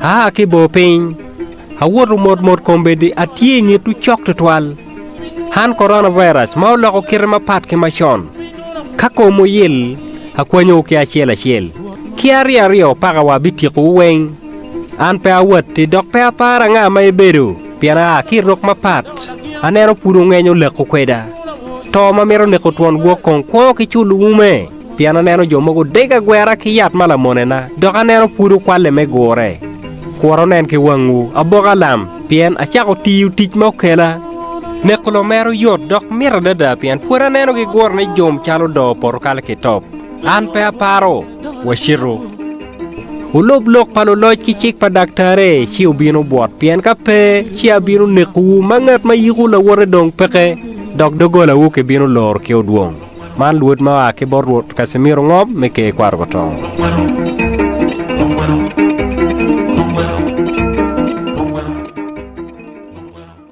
Aa ki i bor piny, awoto motmot kombeddi atye i ngetwu cok tutwal. An coronavirus ma oloko kite mapat ki macon. Ka kom oyil, akwanyowu ki acel acel, ki aryo aryo paka wa abityekowu weng. An pe awatti dok pe aparo anga ma ibedo, pien aa ki i rok mapat. Aneno pud wungenyo leko kweda. To ma mito neko twon gwok kong kwo ki culo ume, pien aneno jo mogo dego agwera ki yat ma lamonena, dok aneno pud wukwalle me gure. Kur wunen ki wangwu, aboka lam, pien acako tiyo tic ma okela. Neko lomero yot dok mit adada pien pwod aneno giguro ni jom calo doo poto kal ki top. An pe aparo. Wacitu. Wulub lok pa luloc ki cik pa daktare, ci wubino bwot, pien ka pe, ci abino nekowu ma ngat ma yiko lawote dong peke, dok doggolawu kibino loro ki odwong. Man lwod ma oa ki bot Rwot Kacimiro Ngom me Ker Kwaro Kotongo.